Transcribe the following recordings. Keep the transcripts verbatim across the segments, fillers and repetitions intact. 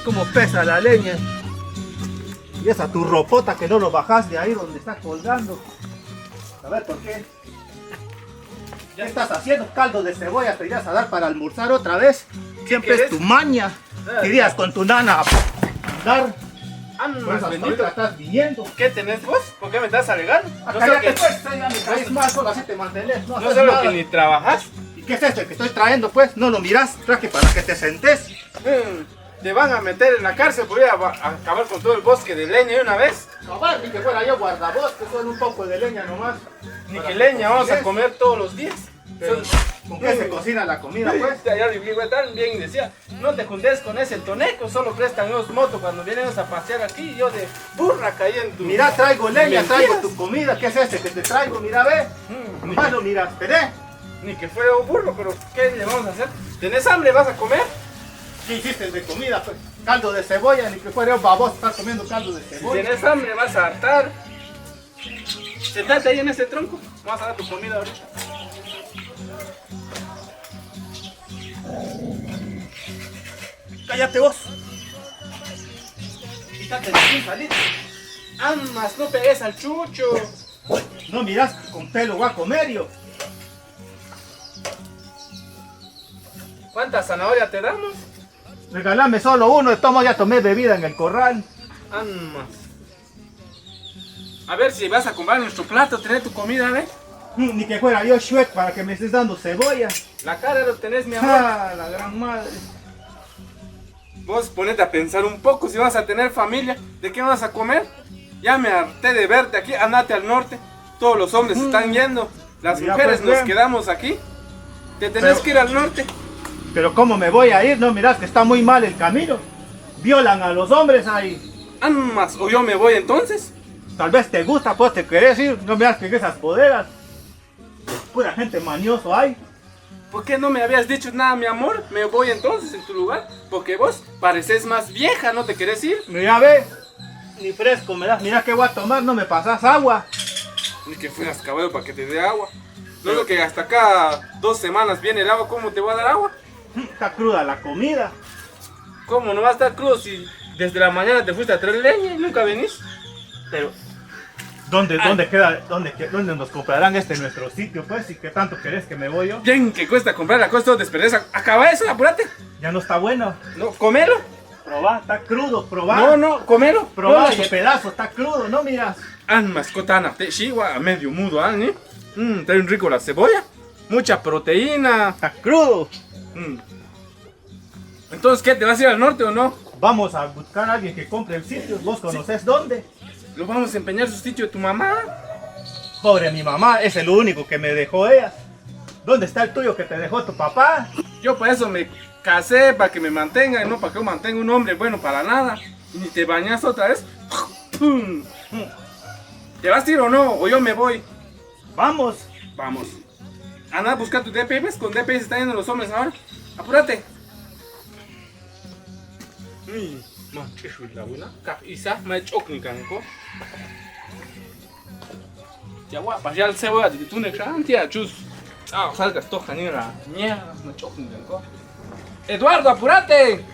Cómo pesa la leña. Y esa tu ropota que no lo bajas de ahí donde está colgando. A ver, ¿por qué? ¿Qué estás haciendo? Caldo de cebolla te irás a dar para almorzar otra vez. Siempre es tu maña. Te irías con tu nana a andar. Pues hasta ahorita estás viniendo. ¿Qué tenés vos? ¿Por qué me estás alegando? Ah, cállate, pues, ya me caes mal, solo así te mantenés, no haces nada. No sé lo que ni trabajas. ¿Y qué es esto que estoy trayendo, pues? ¿No lo mirás? Traje para que te sentes. Mm, te van a meter en la cárcel por ir a, a acabar con todo el bosque de leña de una vez. Acabar, ni que fuera yo guardabosque, solo un poco de leña nomás. Ni que leña vamos a comer todos los días. Pero, ¿con qué se cocina la comida, pues? Ya, ya, Biblia tan bien decía, no te juntes con ese toneco, solo prestan unos motos cuando vienen a pasear aquí, y yo de burra caí en tu... Mira, traigo leña, traigo tu comida, ¿qué es ese que te traigo? Mira, ve. Mm. Nomás lo miraste, ¿eh? Ni que fuera un burro, pero ¿qué le vamos a hacer? ¿Tenés hambre? ¿Vas a comer? ¿Qué hiciste de comida, pues? Caldo de cebolla, ni que fuera un baboso, estás comiendo caldo de cebolla. Si tenés hambre, vas a hartar. Sentate ahí en ese tronco. Vas a dar tu comida ahorita. Cállate vos. Quítate de aquí, salí. Amas, no pegues al chucho. No mirás con pelo va a comer yo. ¿Cuántas zanahorias te damos? Regalame solo uno, de todos modos ya tomé bebida en el corral. Amas. A ver, si vas a comprar nuestro plato, tener tu comida, ¿ve? Mm, ni que fuera yo Shrek para que me estés dando cebolla. La cara lo tenés, mi amor. Ah, la gran madre. Vos ponete a pensar un poco, si vas a tener familia, ¿de qué vas a comer? Ya me harté de verte aquí, andate al norte. Todos los hombres se están yendo. Las mujeres nos quedamos aquí. Te tenés que ir al norte. Pero ¿cómo me voy a ir? ¿No mirás que está muy mal el camino? Violan a los hombres ahí. Amas, o yo me voy entonces. Tal vez te gusta, pues te querés ir. ¿No mirás que en esas bodegas pura gente mañoso hay? ¿Por qué no me habías dicho nada, mi amor? Me voy entonces en tu lugar, porque vos pareces más vieja, ¿no te querés ir? Mira, ve, ni fresco me das. Mira, ¿qué voy a tomar? No me pasas agua. Ni que fueras caballo para que te dé agua. No lo que hasta cada dos semanas viene el agua, ¿cómo te voy a dar agua? Está cruda la comida. ¿Cómo no va a estar crudo si desde la mañana te fuiste a traer leña y nunca venís? Pero, ¿dónde, dónde queda, dónde, que- dónde nos comprarán este nuestro sitio, pues? ¿Y qué tanto querés que me voy yo? Bien que cuesta comprar la cosa, todo desperdicias. Acaba eso, apúrate. Ya no está bueno. No, comelo. Probá, está crudo, probá. No, no, comelo. Probá tu pedazo, está crudo, ¿no miras? Ah, mascota, ana, te chihuahua, medio mudo, ah, ¿eh? Mm, está bien rico la cebolla. Mucha proteína. Está crudo. Mm. Entonces, ¿qué? ¿Te vas a ir al norte o no? Vamos a buscar a alguien que compre el sitio. ¿Vos conocés dónde? Lo vamos a empeñar su sitio de tu mamá. Pobre mi mamá, es el único que me dejó ella. ¿Dónde está el tuyo que te dejó tu papá? Yo por eso me casé, para que me mantenga, y no para que yo mantenga un hombre bueno para nada. Y ni te bañas otra vez. ¿Te vas a ir o no? ¿O yo me voy? Vamos. Vamos. Anda a buscar tu D P I, ¿ves? Con D P I se están yendo los hombres ahora. Apúrate. Mm, ma, ch'ixwil la buena. Kak Isa, ma ch'ok ni kan ko. Ya, guapa, ya el cebolla de tu negra, tía, chus. Ah, salgas, toca, ni la mierda, ma ch'ok ni kan ko. Eduardo, apúrate.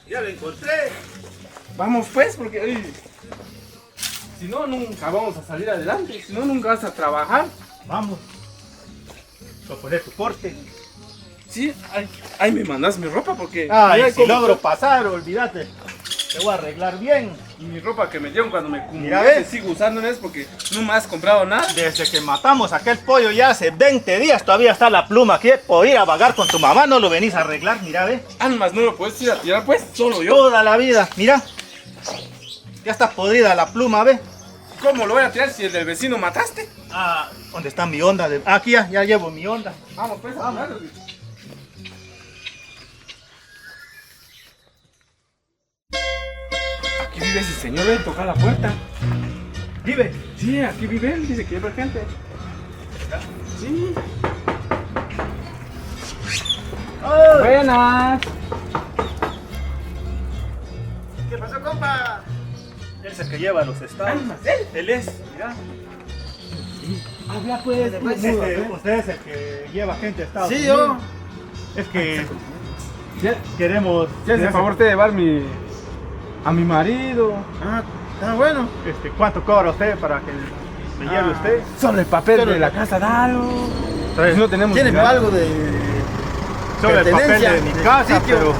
Ya lo encontré. Vamos pues, porque, ay, si no, nunca vamos a salir adelante. Si no, nunca vas a trabajar. Vamos. Voy a poner tu corte. Sí, ay, ay, me mandas mi ropa porque... Ay, mira si cómo logro está. Pasar, olvídate. Te voy a arreglar bien. Y mi ropa que me dieron cuando me... Mira, ve. Sigo usando es porque no me has comprado nada. Desde que matamos a aquel pollo ya hace veinte días, todavía está la pluma aquí. Por ir a vagar con tu mamá, no lo venís a arreglar, mira, ve. Almas, no lo puedes ir a tirar, pues, solo yo. Toda la vida, mira. Ya está podrida la pluma, ve. ¿Cómo lo voy a tirar si el del vecino mataste? Ah, ¿dónde está mi onda? De... Aquí ya, ya llevo mi onda. Vamos, pues, vamos. Aquí vive ese señor, ven, toca la puerta. ¿Vive? Sí, aquí vive él, dice que lleva gente. Sí. ¡Oh! Buenas. ¿Qué pasó, compa? Él es el que lleva los estados. Ah, ¿él? Él es, mira. Habla pues, tú, este, usted es el que lleva gente a Estados Unidos. Sí, yo. Es que queremos, si hace el favor de llevar mi, a mi marido. Ah, está bueno. Este, ¿cuánto cobra usted para que me lleve usted? Solo el papel de la casa, dalo. Entonces, no tenemos dinero. ¿Tiene algo de Solo el papel de mi casa, pero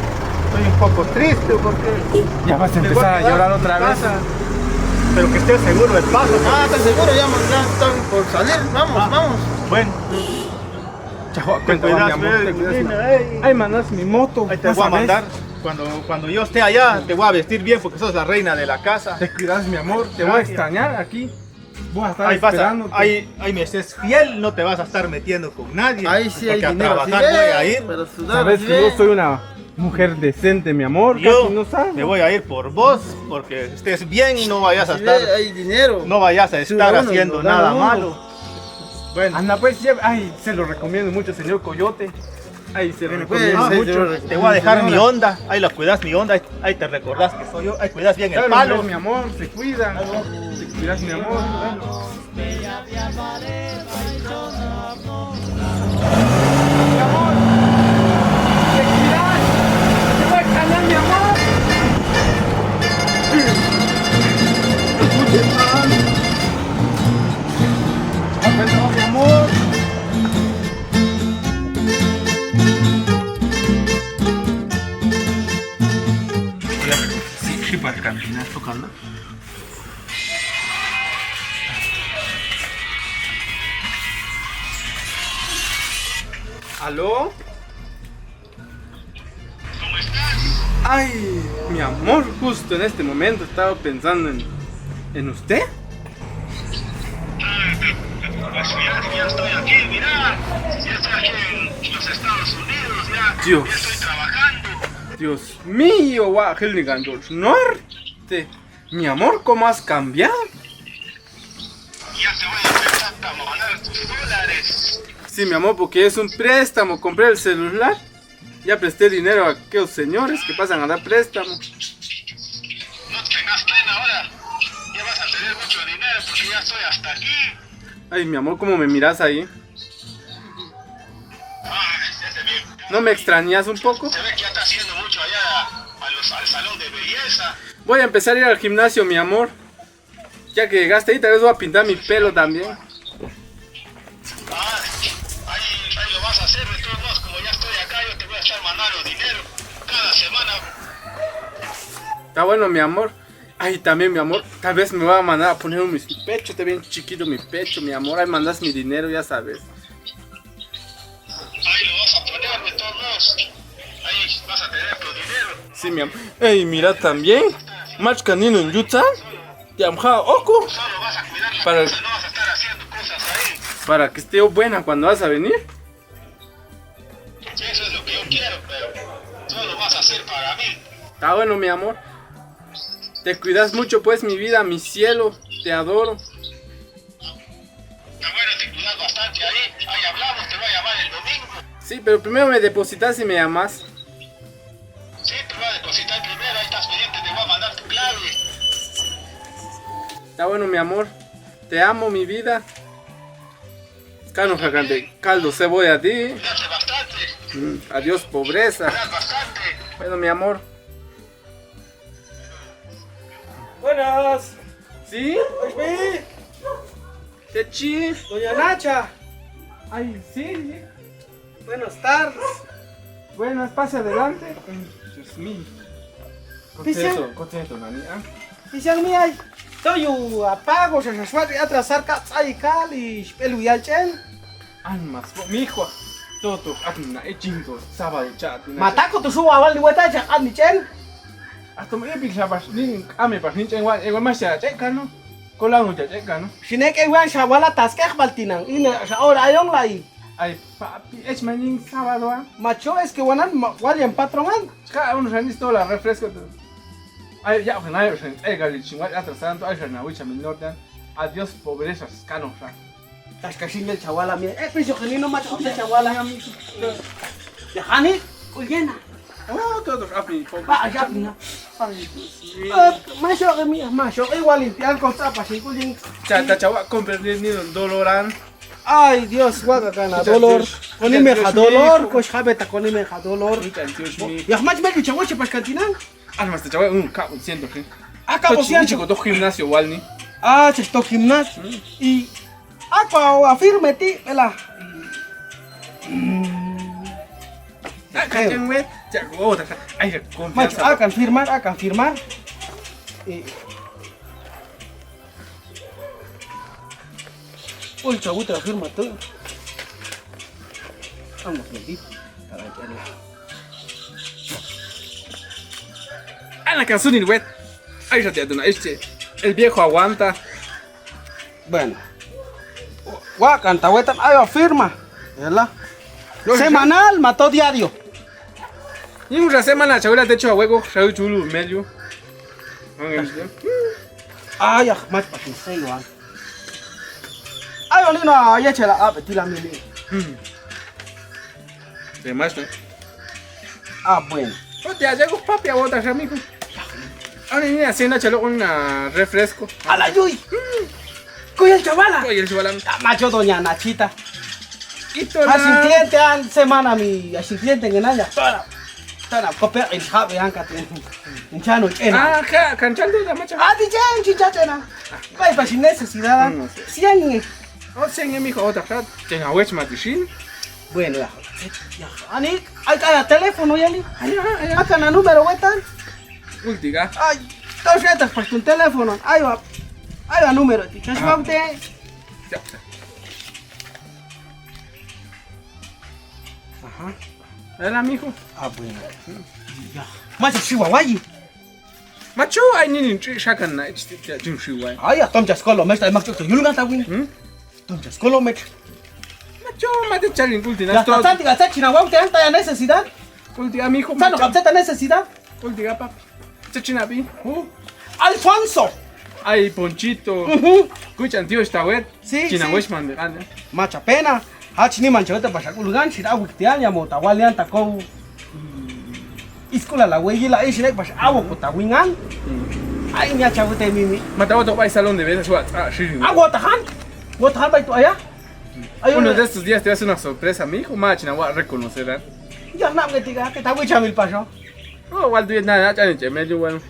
estoy un poco triste porque ya vas a empezar a llorar otra vez. Pero que esté seguro el paso. Ah, está seguro, ya, ya están por salir. Vamos, vamos. Bueno. Chao, te cuidas, mi amor, eh, te cuidas, mi amor. Ahí mandas mi moto. Ahí te voy a mandar. Cuando, cuando yo esté allá, te voy a vestir bien porque sos la reina de la casa. Te cuidas, mi amor, te voy a extrañar aquí. Voy a estar esperando. Ahí, ahí me estés fiel, no te vas a estar metiendo con nadie. Ahí sí hay dinero, porque a trabajar voy a ir. Sabes que yo soy una mujer decente, mi amor, casi no salgo. Yo me voy a ir por vos, porque estés bien, no vayas a estar, hay dinero, no vayas a estar haciendo nada malo. Bueno. Anda pues, ay, se lo recomiendo mucho, señor Coyote. Ahí se recomienda mucho. Te voy a dejar mi onda. Ahí lo cuidas mi onda. Ahí, ahí te recordás que soy yo. Ahí cuidas bien el palo. Mi amor, se cuida. Se cuidas, mi amor. Mi amor, te cuidas. Te voy a extrañar, mi amor. Hasta luego, mi amor. Ya, sí, sí, para caminar, tócalo. ¿Aló? ¿Cómo estás? Ay, mi amor, justo en este momento estaba pensando en, en usted. Ah, te, te, pues ya, ya estoy aquí, mira, ya estoy aquí en los Estados Unidos, ya, ya estoy trabajando. Dios mío, wa'ajil nikan George Norte. Mi amor, ¿cómo has cambiado? Ya te voy a empezar a mandar tus dólares. Sí, mi amor, porque es un préstamo, compré el celular. Ya presté dinero a aquellos señores que pasan a dar préstamo. No tengas pena ahora. Ya vas a tener mucho dinero porque ya estoy hasta aquí. Ay, mi amor, ¿cómo me miras ahí? Ah, ya te vi. ¿No me extrañas un poco? Se ve que ya estás yendo mucho allá a los, al salón de belleza. Voy a empezar a ir al gimnasio, mi amor. Ya que llegaste ahí, tal vez voy a pintar mi pelo también. Ah, ahí, ahí lo vas a hacer, de todos modos, como ya estoy acá, yo te voy a estar mandando dinero cada semana. Está bueno, mi amor. Ay, también, mi amor, tal vez me va a mandar a poner un, mi pecho, está bien chiquito mi pecho, mi amor. Ahí mandas mi dinero, ya sabes. Ahí lo vas a poner, de todos modos. Ahí vas a tener tu dinero. Sí, mi amor. Ey, mira también. Machka nino en Yutza. Te amja oku. Solo vas a cuidar la casa, no vas a estar haciendo cosas ahí. Para que esté buena cuando vas a venir. Eso es lo que yo quiero, pero todo lo vas a hacer para mí. Está bueno, mi amor. Te cuidas mucho, pues, mi vida, mi cielo. Te adoro. Está bueno, te cuidas bastante ahí. Ahí hablamos, te voy a llamar el domingo. Sí, pero primero me depositas y me llamas. Sí, te voy a depositar primero, ahí estás pendiente, te voy a mandar tu clave. Está bueno, mi amor. Te amo, mi vida. Cano jacante, caldo cebolla ti. Cuídate bastante. Mm, adiós, pobreza. Cuídate bastante. Bueno, mi amor. Buenas. ¿Sí? Oye, Techi. Doña Nacha. Ay, sí, sí. Buenas tardes. Buenas, pase adelante. Ay, Dios mío. Pisa. Contento, contento, nani, ah. Pisa mi ay. Toyu apago, sa, sa, suat, atrasar ka, tsai kali, spelu yalchen. An mas, mi hijo. Todo, an na, eh, chingo, sábado, chat, na. Matako tu su awal di weta, chat, an ni chen. Hasta me, eh, bisa pas ni, ame pas ni chen, wan, eh, wan mas ya, cek kan, no. Kolang udah cek kan, no. Sinek, eh, wan, sa wala tas, keh, baltinang. Ina, sa ora ayong lai. Ay, papi, es mañana sábado, ah. Macho, es que wanan, ma-, walian patrongan. Ska, uno se han visto la refresco, tu. Ay, ya, ojalá, yo, eh, gali, chingua, ya, tras tanto, ay, se han, wicha, mi norte, ah. Adiós, pobreza, ska, no, sa. Tas kasih mil chawala, mi. Eh, piso kanino, macho, mil chawala. Ya, hani, kuyena. Oh, tu, tu, api. Pak, siapa ni? Ay, Dios mío. Eh, masuk ke mi, masuk. Eh, walintian kau tak pasti kau jing. Cata cawa kompeni ni doloran. Ay, Dios, gua gak kena dolor. Kau ni meha dolor, kau sabe tak kau ni meha dolor. Ya, mas, mas, cawa cepat kantinan. Ah, mas, cawa, hmm, kak, siento, sih. Ah, kau siento. Kau tu gimnasio wal ni. Ah, cesto gimnas. Hmm. I, apa, wa firme ti, bela. Hmm. Ah, kacang, weh. Cak, oh, tak, ay, confianza. Macho, akan firmar, akan firmar. I, Uy, cabut terakhir mah tuh. Amat lagi. Anak yang sunil, wet. Ay, sate atuna este. El viejo aguanta. Bueno. Wa kan tawetan, ayo firma. Yalah. Semanal, mato diario. Ini udah semana, cawila techo awego, sayu chulu, melyu. Ay, ah, mas, pakin sei, wan. Ayo, ni na, ya, chela, ape, tilam ini. Hmm. De mas, ne? Ah, bueno. Oh, te aja, papi, awak tak sami, ku. Ah, ini, ini, asina, chelo, un, ah, refresco. Ala, yui. Hmm. Kau yang chavala. Kau yang chavala. Tak macho, doña Nachita. Itu hasil lah. Kliente an semana mi, hasil kliente ngenanya. Tona. Tona, kopek in hap yang kat in. Incano, cena. Ah, ka, kan candu dah macam. Ah, di cen, cinca cena. Bai, pasi necesidad. Hmm, sí. Siang ni. Oh, siang ni, mijo, otra kat. Cena wes mati sin. Bueno, ya. Ya, ani, ay, ay, teléfono ya ni. Ayo, ayo. Akan anu, pero wetan. Ultiga. Ay, tau si atas pas tu teléfono. Ayo, ayo, número ti. Kasih. Ah. Bang, te. Siap, siap. Aha. Ayo lah, mijo. Ah, bueno. Ya. Masih si wawayi. Macho, ay, ni, ni, ci, sakan na, ci, ci, ci, si wawayi. Ay, ya, tom jas kolo, mes, ay, mak, cuk, yul, nggak tahu ini. Hmm? Tom jas kolo, mes. Macho, mate, cari, ulti, ya, na, cantik, cantik, cina, wow, te, anta, ya, necesidad. Ulti, amigo, sana, macho. Kapsa, ta necesidad. Ulti, apa? Cecina, pi. Uh. Alfonso. Ay, Ponchito. Ujú. Kuchan, tío, esta wet. Sí, cina, sí. Wes, man, de, kan, ya. Macha pena. Hach ni manchau te pasak ulungan, sida awik tian, ya mau tawalian takou. Iskula la weyi la, eh, sida pas awo ko tawingan. Hmm. Ay, ni acha te mimi. Matawa to bai salón de bellas, wa, ah, sí, sí. Ah, gua tahan. Gua tahan bai tu ayah. Ayo, uno de estos días te hace una sorpresa, mijo, machina wa reconocerán. Ya, nak ngerti ka, kita gue jamil paso. Oh, wal tu ya, na, na, cani, cemel, wan.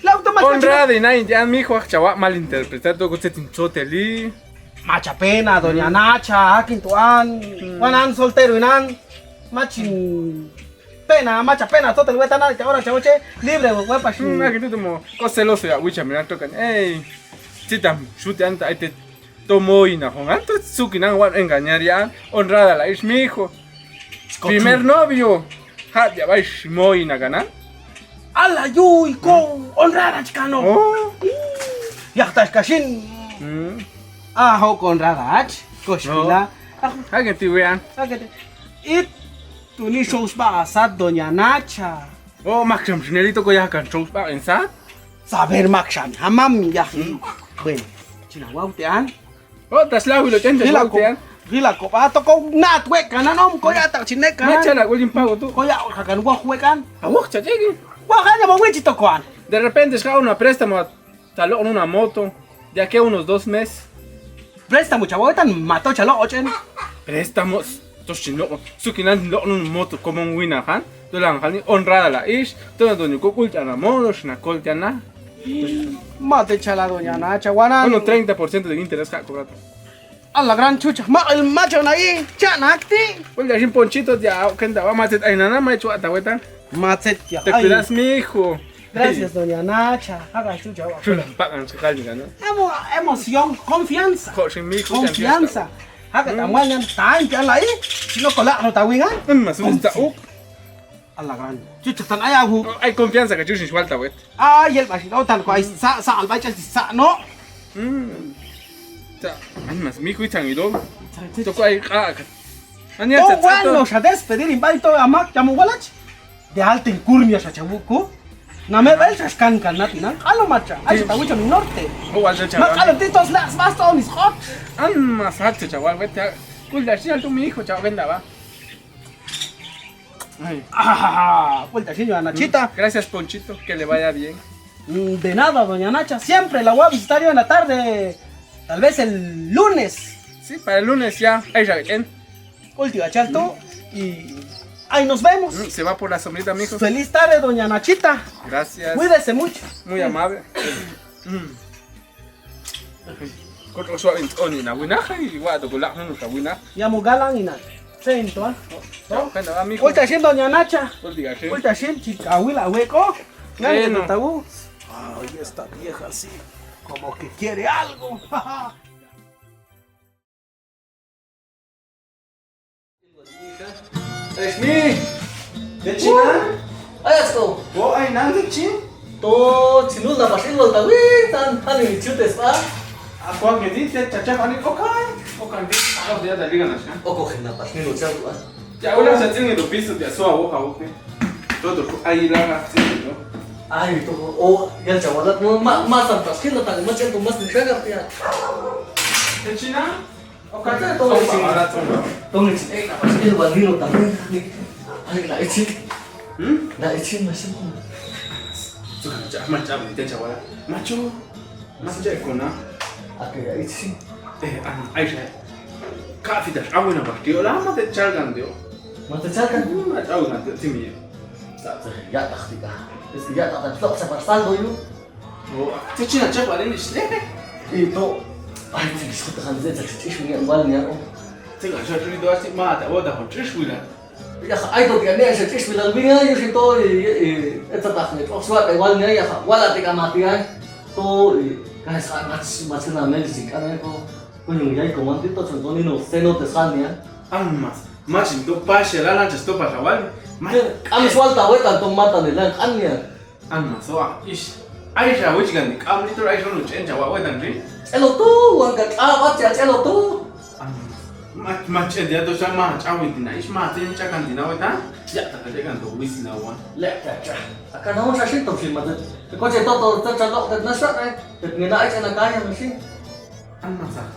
Lah, uta mas. Honra de nai, ya, mijo, chawa malinterpretar tu, ko cetin choteli. Macha pena, doña Nacha, akin tuan. Hmm. Wanan soltero inan. Machin pena, macha pena, totel wetan, chawa, chawa, che, libre, we, we, pas. Hmm, nah, gitu tuh, mo. Ko celoso ya, wicha, mira, tokan. Ey, citam, shuti, anta, ay, te, tomo ina, hongan, to, suki, nang, wan, engañar, ya, honrada la, es mi hijo. Primer novio. Ha, ya, bai, shimoi na kanan. Ala, yui, ko, honrada chikano. Oh. Ya, tas kasin. Hmm. Ah, ho, ko honrada, ach, ko shikila. Ah. Agak tiwean. Agak ti-, itu ni shows basat, doña Nacha. Oh, maksam sendiri tu ko ya kan shows ba, ensat? Saber maksam, hamam ya. Hmm. Ben, cina wau tian. Oh, tas lau lo cen, tas lau tian. Gila ko, pato ko nat wek kanan om, ko ya tak cinek kanan. Macha la ko limpau tu. Ko ya kakan wah wek kan. Awak caca ini. Wah kan ya mau wek cito koan. De repente sekarang una préstamo, talok una moto. De aquí a unos dos mes. Préstamo chawa wetan mato chalok ocen. Préstamo. Tos chin lok, sukinan lok nun moto komong wina kan, tu lang kan ni honrada la ish, tu na tu nyukup ulti ana mono, shina kol tian na. Mate chala doña Nacha, wanan. Bueno, treinta por ciento de interés ka cobrar. Ala gran chucha, ma el macho na i, cha nakti. Ulti a sin Ponchito ya, kenta wa macet ai nana, mai chua tawetan. Macet ya. Te cuidas, mijo. Gracias, doña Nacha. Haga chucha wa. Sudah, pak, kan sekali kan. Emo-, emoción, confianza. Kok sin mijo, confianza. Haga tamuan yang tan, yang lain. Si no kolak no tawingan. Hmm, masuk tak uk. Ala gran. Chucha tan ayah bu. Oh, ay confianza ka chusin sual tawet. Ah, yel masih tau tan ko ay sa, sa al baca si sa no. Hmm. Sa, ay mas mijo ichang ido. Toko ay ka. Ani acha wan no sa despedir imbali to amak jamu walach. De alten kurnia sa chabuku. Name bel sa skan kan nati nan. Alo macha. Ay sa tahu jam norte. Oh, wal sa chawa. Mak alo titos las mas to mis hot. An mas hot sa chawa wet ya. Kul da sial tu mi hijo chawa benda ba. Ay. Ah, vuelta, señor Nachita. Mm, gracias, Ponchito, que le vaya bien. Mm, de nada, doña Nacha. Siempre la voy a visitar yo en la tarde. Tal vez el lunes. Sí, para el lunes ya. Ahí ya, bien. Ultima charla. Y ahí nos vemos. Mm, se va por la sombrita, mijo. Feliz tarde, doña Nachita. Gracias. Cuídese mucho. Muy amable. Mm. Kau tahu soal ini, oh, ni nak wina, kan, wah, tu gulak, hmm, nak wina. Ya mau galang ini. Sento, ah. Oh, ya, kan, ah, mijo. Ulta siento, doña Nacha. Ulta siento. Ulta siento, chica, abuela, hueco. Bueno. Nadie lo tahu. Ay, esta vieja sí, como que quiere algo. Eshmi! Kecina? Ay, asko. Bo, ay, nan kecin? To, chinul na pas ilol tawi, tan, tan ini cutes, pa. Aku ang kecin, te caca panik, okan. Okan, di, aku dia tadi kan, kan? Oko kena pas ilol caca, pa. Ya, udah, saya tinggal di piso, dia suawo, kau, oke. Tuh, tuh, ay, lah, sini, tuh. Ay, tuh, oh, yang cawalat, ma, ma, santas, kira tadi, macam tuh, mas, di dagang, ya. Kecina? Oke, tong icin. Tong icin. Eh, apa sih lu balik lu tangan? Nih. Ayo, nak icin. Hmm? Nak icin, masih mau. Suka macam, macam dia cawalat. Maco. Maco cek kona. Oke, ya icin. Eh, anu, Aisyah. Kak Fidas, aku nak bahas dia lama tak calkan dia. Mata calkan? Hmm, tak tahu nanti sini ya. Tak tahu. Ya, tak tiga. Terus ya, tak tahu. Sok, siapa saldo yuk? Oh, cecina cak paling di sini. Itu, ay, bisa disebut dengan dia, cak cecil punya balnya, oh. Cek nggak bisa cerita sih, mah, tak, oh, tak, cecil bilang. Ya, ay, tuh, tiga ni, cecil bilang, bingung, yuk, situ, i, i, eh, tetap nih, oh, suat, eh, balnya, ya, wala, tiga mati, ay. Tuh, i, kayak saat mas, mas kena main sih, kan, ay, tuh. Kau yang yai, kau manti, tuh, contohnya, no, seno, tesannya. Anu, mas, mas, itu pas, ya, lah, lancar, tuh, pas awal. Mas, kami soal tahu, eh, tanpa mata nih, lah, kan, ya. An maso ah, ish. Ai sha wis ganti kam litur ai sha no cen cawa we tangri. Celo tu, wang ka apa cia celo tu. An mas, mas cen dia tu sama cawi tina ish mati ni cakan tina we tan. Ya tak ada kan tu wis lawan. Lek caca. Akan naon sha shin tong shin mati. Ko ce to to tercalok dan nasak eh. Ngena ai cen kaya masih. An masak.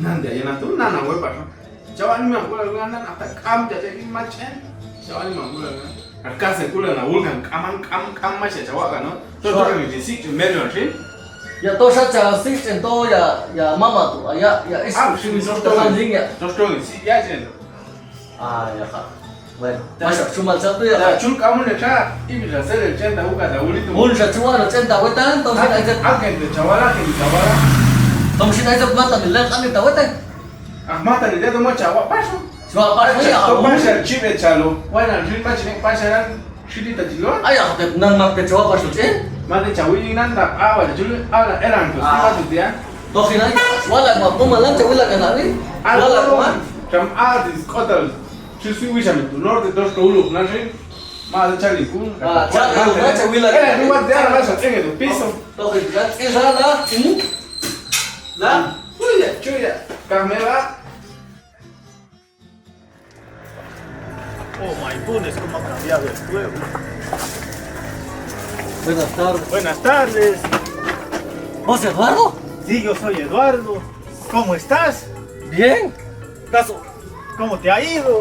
Nan dia yang nantu nan awe pas. Cawa ni mah gula nan ata kam jadi macen. Cawa ni mah gula nan. Kaka se gula na ulkan kaman kam kam mas ya cawa kan no. To to kan di sik cen merion shin. Ya to sha ca sik cen to ya ya mama tu ya ya is. Ah, shin to to kan ding ya. To to sik ya cen. Ah, ya, Kak. Bueno, masih cuma satu ya, Kak? Cul kamu nih, Kak. Ini bisa saya cen tahu kata uli tu. Mun sha cuma ada cen tahu tan, tong shin aja. Agen tu cawa lah, agen cawa lah. Tong shin aja mata bilang kami tahu tan. Ah, mata dia tu mau cawa pas. Cawa pas ya. To pas ya cip ya calo. Wah, nan shin pas cip pas ya. Sidi tajilo. Ayah, te nan mak te cawa pas tu cen. Mate cawi nan tak awal dulu ala erang tu. Ah. Sima tu dia. Toh shin aja. Wala ma pemalan cawi lah kena ni. Wala ma. Cam a di kotal. Sisi wisa mi tu norte dos to uluk nasi. Ma ada cari pun. Ah, cari pun, cari lagi. Eh, rumah dia ada masa tengah tu piso. Toh, kan? Eh, salah. Hmm? Lah, cuy ya, cuy ya. Kamera. Oh my goodness, cómo ha cambiado el pueblo. Buenas tardes. Buenas tardes. ¿Vos, Eduardo? Sí, yo soy Eduardo. ¿Cómo estás? Bien. ¿Estás ¿Cómo te ha ido?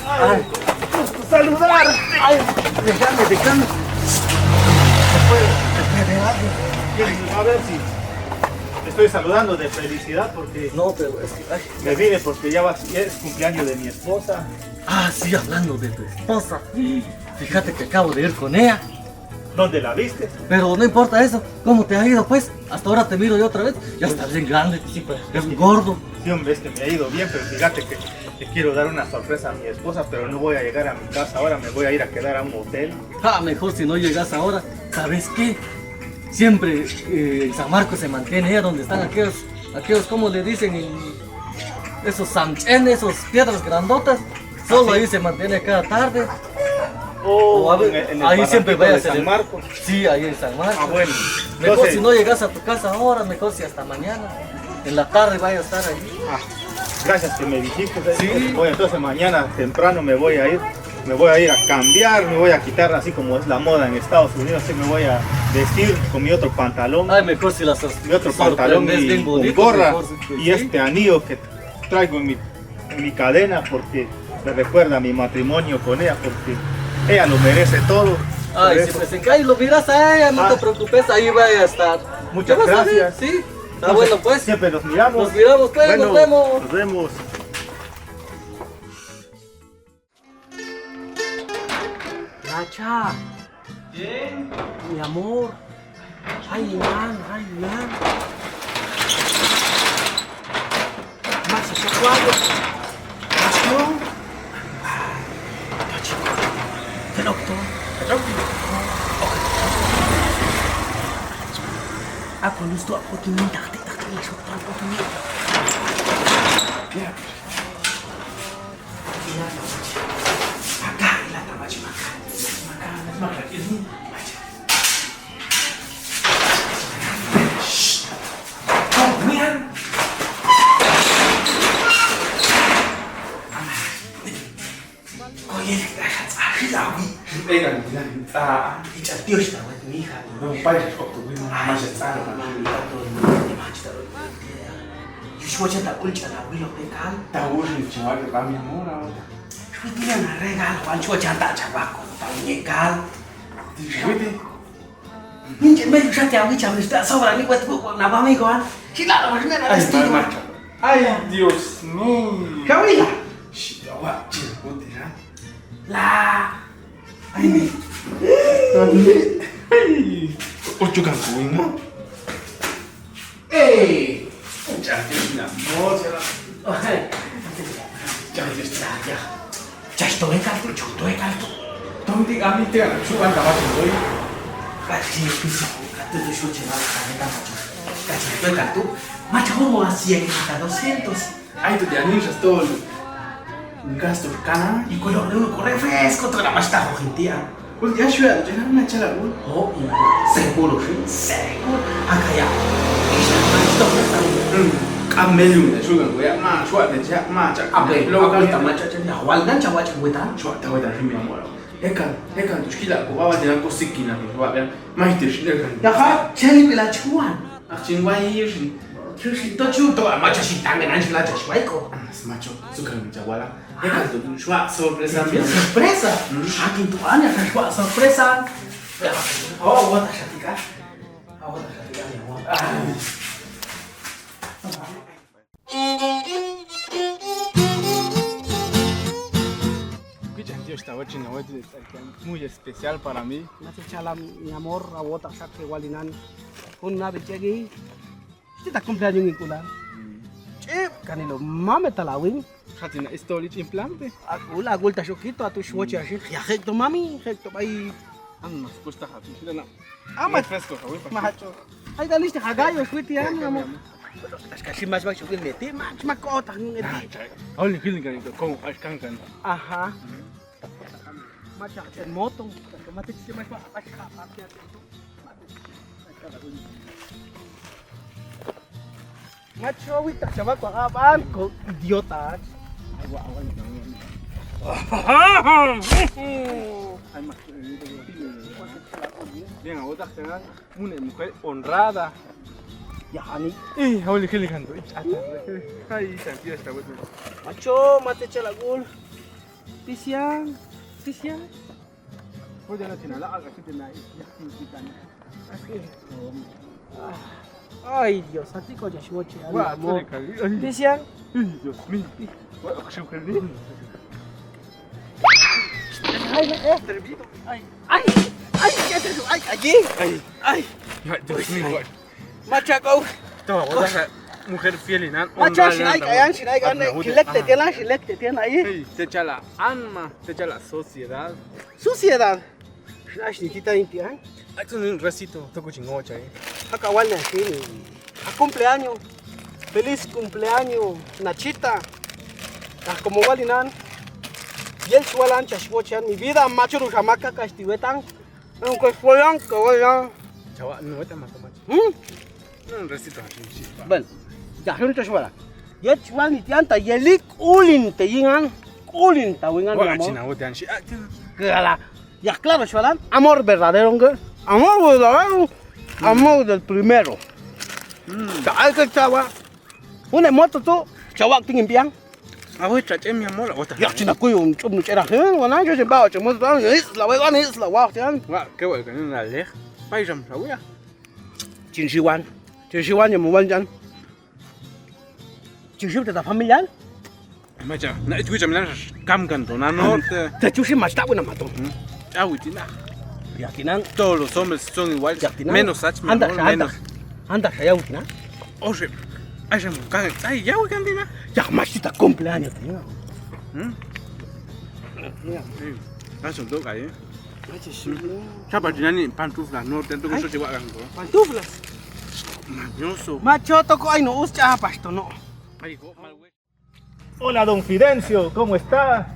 Ay, ay, gusto saludarte. Ay, déjame, déjame. A ver si te estoy saludando de felicidad porque... No, pero es que, ay, me vine porque ya va, ya es cumpleaños de mi esposa. Ah, sí, hablando de tu esposa. Fíjate que acabo de ir con ella. ¿Dónde la viste? Pero no importa eso. ¿Cómo te ha ido, pues? Hasta ahora te miro yo otra vez. Ya estás bien grande. Sí, pues, es gordo. Sí, hombre, es que me ha ido bien, pero fíjate que te quiero dar una sorpresa a mi esposa, pero no voy a llegar a mi casa ahora, me voy a ir a quedar a un hotel. Ah, mejor si no llegas ahora. ¿Sabes qué? Siempre, eh, en San Marcos se mantiene ella donde están aquellos, aquellos, ¿cómo le dicen? En esos samchen, esos piedras grandotas. Solo ahí se mantiene cada tarde. Oh, o a ver, en el, en el ahí siempre vaya a ser San Marcos. Sí, ahí en San Marcos. Ah, bueno. Mejor si no llegas a tu casa ahora, mejor si hasta mañana. En la tarde vaya a estar ahí. Ah, gracias que me dijiste. Sí. Bueno, entonces mañana temprano me voy a ir. Me voy a ir a cambiar, me voy a quitar así como es la moda en Estados Unidos, así me voy a vestir con mi otro pantalón. Ay, mejor si las... Mi otro pantalón y con gorra y este anillo que traigo en mi, en mi cadena, porque Me recuerda mi matrimonio con ella porque ella lo merece todo. Ay, por sí, eso. Pues, si lo miras, ay, no te preocupes, ahí va a estar. Muchas gracias. Sí. Está bueno, pues. Siempre nos miramos. Nos miramos, pues, nos vemos. Nos vemos. Nacha. Mi amor. Ay, Iman, ay, Iman. Mas, sesuatu. Mas, no. Ke dokter. Ke dokter. Aku harus tuh, aku tuh minta, aku tuh minta. Yu, shuwa canta ulca na wilo pe kal. Tahu sih, cuma ada kami murah. Shuwa tu yang regalo, kan shuwa canta cabako, tahu nye kal. Shuwa tu. Minjem baju sate awi camis tak sobra ni buat buku nabang ni kawan. Sila lah maksudnya ada. Ay, setiap macam. Ay, Dios mío. Kau ilah. Shit, awak cil putih kan. Lah. Ay, ni. Ay. Ojo gangguin, ha? Eh, jangan sih, nak. Oh, siapa? Oh, hai. Jangan sih, jangan. Cai, toekan tu, cai, toekan tu. Tong ti kami ti anak suan sama sendoi. Kaji pisau, kata tu suci malah kami kan macam. Kaji toekan tu, macam mau ngasih yang kata dos ratus. Ai, tu dia ni, sastol. Gas tu kan. Iko dong dulu, ko refresh, ko tu nak pasta ko kinti ah. Ko dia sudah tu, jangan macam lah, Bun. Oh, iya. Seguro sih, seguro. Agak ya. Bisa, mas, tu, mas, tahu. Hmm. Kamel lu, sudah, gue ya, mas, sudah, dia, mas, cak, apa? Lo, aku kan, tak macam, macam, awal dan cawa, cawa, tahu. Sudah, tahu, tahu, sih, mi amor. Ekan, ekan, tu, sekila, aku, awal dia, aku, sikin, aku, sudah, ya. Mas, dia, sudah, kan. Ya, kan? Jadi, bila cuan. Akcin wai, Yushin. Yushin, to cu, to, ama ca sitang dengan sila ca shuai ko. Anas maco, suka menjawala. Ya kan tu, shua sorpresa. Iya, sorpresa. Hmm. Akin tu ane kan shua sorpresa. Ya, oh, awak tak satika. Awak tak satika, ya, awak. Ah. Oke, cantik, Ustaz, Cina, Ustaz, muy especial para mí. Masih salam, mi amor, awak tak sakit walinan. Pun nabi cegi. Cita cumpleaños ngikulan. Hmm. Cip, kan ilo mame talawing. Hati nak istoli implante. Aku lah, aku tak suka itu, atu suwa casi. Ya, hek to mami, hek to bai. An mas, gusta hati. Sudah nak. Amat. Refresco, kau pasti. Mahaco. Ay, tadi sih kagayo, sweet ya, kamu. Tas kasih mas, mas, suka ngerti, mas, mas, kau tak ngerti. Nah, cai. Oh, ini gini kan itu, kau kan, kan. Aha. Hmm. Macam motor, mati sih, mas, mas, mas. Ngaco, wih, tak coba kok apaan? Kok idiotan. Dia nggak otak, kan? Mune muka honrada. Ya, ani. Ih, awal kali kan tuh. Ih, atas. Hai, cantik, ya, sahabat. Maco, mate celak gol. Pisiang, pisiang. Kau jangan sini lah, agak situ naik. Ya, kita nih. Oke. Ay, Dios, nanti kau jadi mochi. Wah, sorry kali. Ay. Pisiang. Ih, Dios mío. Wah, aku suka nih. Ay, eh, terbitu. Ay, ay, ay, ay, ay, ay, ay. Ya, Dios mío. Maca kau. Tuh, wah, mujer fiel, nan. Maca, sinai kayan, sinai kan. Kilek tetian lah, kilek tetian lah, iya. Hei, te cala anma, te cala sociedad. Sociedad. Nah, sini kita inti, ah. Aku ni resito, tu kucing ngocai. Haka walinan sini. Ah, cumpleaños. Feliz cumpleaños, Nachita. Nah, como walinan. Biel sualan, chas wochan, mi vida, macho, rusa maka, kasti wetang. Ang kaspoyang, kawan yang. Cawa, nu, wetang, macho, macho. Hmm? Nun resito, sini, sini, Pak. Ben. Dah, nun, chas wala. Dia cual ni, tian, ta, yelik, ulin, te, yingan. Ulin, ta, wingan, wah, mi amor. Cina, wetang, si, ah, tu. Kala. Ya, claro, Shualan, amor verdadero, nggak? Amor verdadero, amor del primero. Hmm. Nggak ada kecewa. Une motor tuh, cowok tinggi piang. Awe, cacem yang mola. Wah, ya, cina ku yung cum nu cerah. Eh, wana aja sih, bawa cuma tuh, eh, selawe, wana, eh, selawe, kan. Wah, kewe kan, ngaleh. Pai jam selawe ya. Cin Siwan. Cin Siwan yang mau wan, kan. Cin Siwan tetap hamil, kan? Macam, nah, itu jam enam, kam kan tuh, nano, te. Te Cin Siwan masih tak pernah matang. Hmm. Jauh, Tina. Ya, Tina. Todos los hombres son iguales. Ya, Tina. Menos Sach, mi amor, menos. Antas, antas. Antas, ya, Tina. Oh, sí. Ay, se me cae. Ay, ya, Tina. Ya, masih tak cumpleaños, Tina. Hmm? Ya. Sí. Langsung tuh, kayak. Siapa dia nih? Pantuflas, no, tentu bisa coba kan, tuh. Pantuflas. Mañoso. Macho, toko ay no, us, apa esto, no? Ay, kok mal, güey. Hola, don Fidencio, ¿cómo está?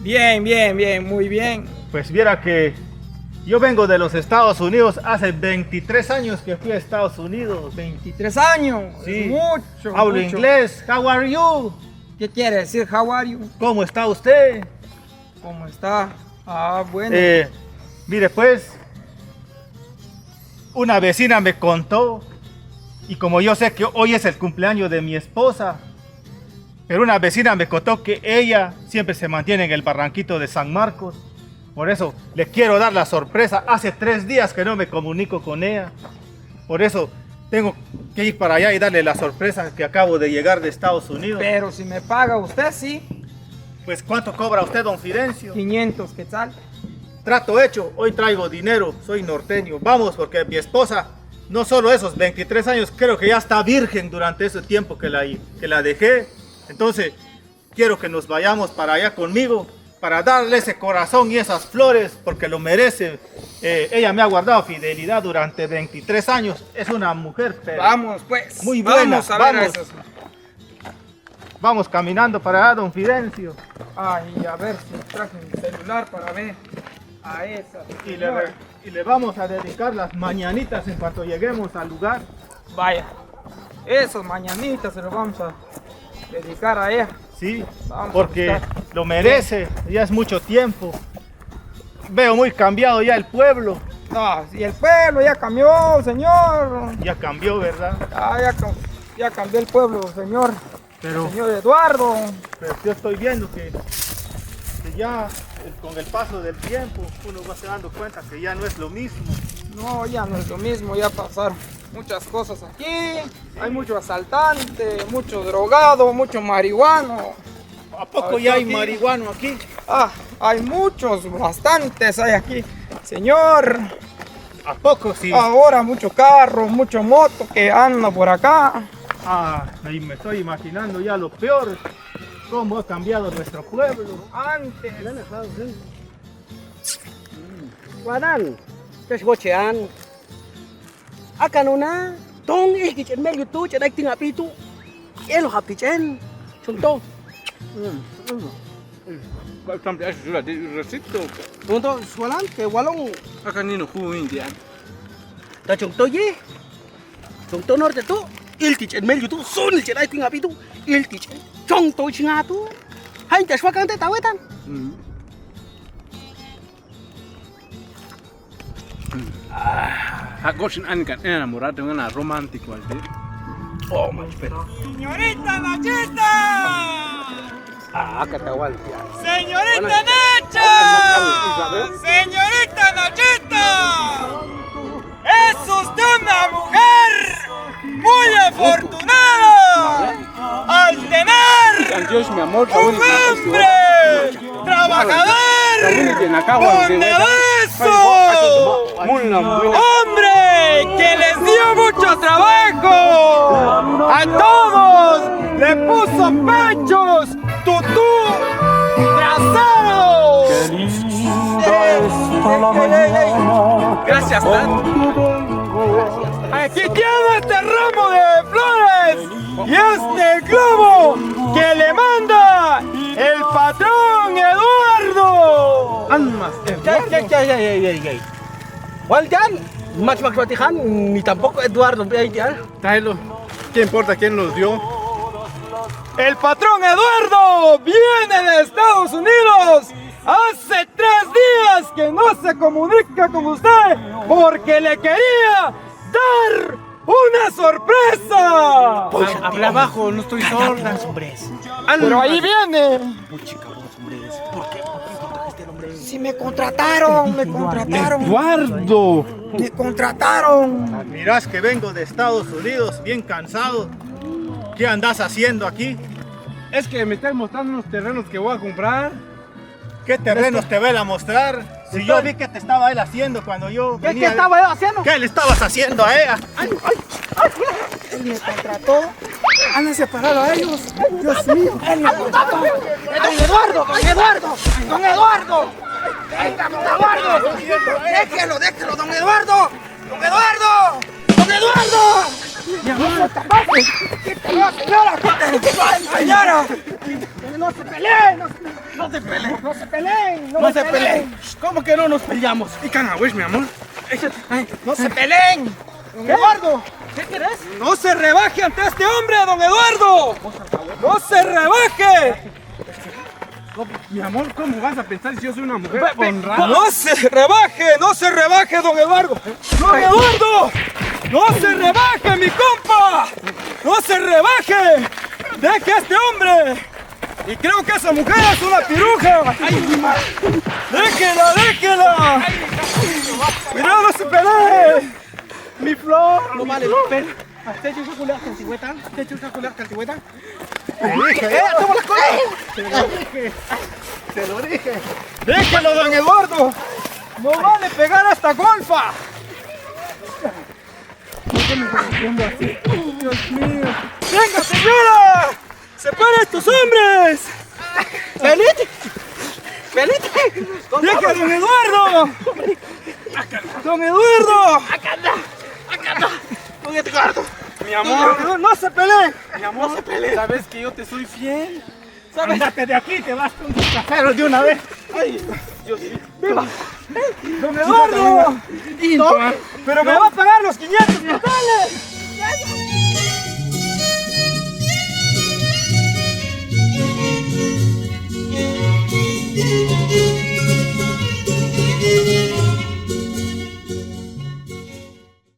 Bien, bien, bien, muy bien. Pues viera que yo vengo de los Estados Unidos, hace veintitrés años que fui a Estados Unidos. Veintitrés años, sí. Es mucho, mucho. Hablo inglés. How are you? ¿Qué quiere decir how are you? ¿Cómo está usted? ¿Cómo está? Ah, bueno. Eh, mire, pues, una vecina me contó, y como yo sé que hoy es el cumpleaños de mi esposa, pero una vecina me contó que ella siempre se mantiene en el barranquito de San Marcos. Por eso le quiero dar la sorpresa. Hace tres días que no me comunico con ella. Por eso tengo que ir para allá y darle la sorpresa que acabo de llegar de Estados Unidos. Pero si me paga usted, sí. Pues, ¿cuánto cobra usted, don Fidencio? Quinientos quetzal. Trato hecho, hoy traigo dinero, soy norteño. Vamos, porque mi esposa, no solo esos veintitrés años, creo que ya está virgen durante ese tiempo que la, que la dejé. Entonces, quiero que nos vayamos para allá conmigo, para darle ese corazón y esas flores, porque lo merece. Eh, ella me ha guardado fidelidad durante veintitrés años. Es una mujer, pero... Vamos, pues. Muy buena. Vamos a ver a esas. Vamos caminando para allá, don Fidencio. Ay, a ver si traje mi celular para ver a esa señora. Y le, y le vamos a dedicar las mañanitas en cuanto lleguemos al lugar. Vaya, esas mañanitas se las vamos a dedicar a ella. Sí, vamos a buscar. Porque lo merece, ya es mucho tiempo. Veo muy cambiado ya el pueblo. No, si el pueblo ya cambió, señor. Ya cambió, ¿verdad? Ya, ya cam-, ya cambió el pueblo, señor. Pero, señor Eduardo. Pero yo estoy viendo que, que ya, eh, con el paso del tiempo, uno va se dando cuenta que ya no es lo mismo. No, ya no es lo mismo, ya pasaron muchas cosas aquí. Hay mucho asaltante, mucho drogado, mucho marihuano. ¿A poco ya hay marihuano aquí? Ah, hay muchos, bastantes hay aquí, señor. ¿A poco sí? Ahora mucho carro, mucho moto que anda por acá. Ah, y me estoy imaginando ya lo peor, cómo ha cambiado nuestro pueblo. Antes. Wanan, tes bochean. Akan una, tong ih kicen mel gitu, cen aik tingak pitu. Elo hapi cen. Contoh. Hmm, hmm. Sampai aja sudah di resito. Contoh, sualan ke walong. Akan nino kuin dia. Ta contoh ye. Contoh nor tu, il kicen mel gitu, sun il cen aik tingak pitu. Il kicen. Contoh cingatu. Hai, tas wakan te tawetan. Hmm. Hako sin an kan enamorado dengan romántico al día. Oh, my God. Señorita Nachita. Ah, ketahuan ya. Señorita Nacha. Señorita Nachita. Es usted una mujer muy afortunada al tener un hombre trabajador, bondadoso, hombre que les dio mucho trabajo a todos, le puso pechos, tutú, trasero. Gracias, Dad. Aquí tiene este ramo de flores. Y este globo que le manda el patrón Eduardo. Almas, Eduardo. Ya, ya, ya. Wal, jan, mas, mas, matihan, ni tampoco Eduardo, ya, ya. Tráelo. ¿Qué importa quién los dio? El patrón Eduardo viene de Estados Unidos. Hace tres días que no se comunica con usted porque le quería dar ¡Una sorpresa! Habla bajo, no estoy sorda. Pero ahí viene. Oye, cabrón, hombre, ¿por qué, por qué contrataste al hombre? Si me contrataron, me contrataron. Eduardo. Me contrataron. Mirás que vengo de Estados Unidos, bien cansado. ¿Qué andás haciendo aquí? Es que me están mostrando unos terrenos que voy a comprar. ¿Qué terrenos te voy a mostrar? Si yo vi que te estaba él haciendo cuando yo ¿Qué, venía qué de estaba él haciendo? ¿Qué le estabas haciendo a ella? Ay, ay, ay. Él me contrató. Han separado a ellos. Dios mío. Él me contrató. Don Eduardo, don Eduardo, don Eduardo. Don Eduardo. Déjelo, déjelo, don Eduardo. Don Eduardo. Don Eduardo. Mi amor. No, señora, señora. No se peleen, no se, no se peleen. No se peleen, no se peleen. ¿Cómo que no nos peleamos? Ikan awis, mi amor. Ay, no se peleen. Don Eduardo. ¿Qué querés? No se rebaje ante este hombre, don Eduardo. No se rebaje. Mi amor, ¿cómo vas a pensar si yo soy una mujer honrada? No se rebaje, no se rebaje, don Eduardo. Don Eduardo, no se rebaje, mi compa. No se rebaje. Deje a este hombre. Y creo que esa mujer es una piruja. Déjela, déjela. Cuidado, no se pelee. Mi flor. No vale la pena. Te echo esa culera con cigüeta. Te echo esa culera con cigüeta. Te dije. ¡Eh, toma la cola! Te lo dije. Te lo dije. Déjelo, don Eduardo. No vale pegar a esta golfa. ¿Por qué me estás haciendo así? Dios mío. ¡Venga, señora! ¡Separe a estos hombres! ¡Venite! ¡Venite! ¡Deja, don Eduardo! ¡Don Eduardo! ¡Acá anda! ¡Acá anda! ¡Don Eduardo! Mi amor. No, no se peleen. Mi amor, no se peleen. Sabes que yo te soy fiel. ¿Sabes? Andate de aquí, te vas con tus caseros de una vez. Ay, Dios mío. ¡Viva! ¡Don Eduardo! No, pero me va a pagar los quinientos totales.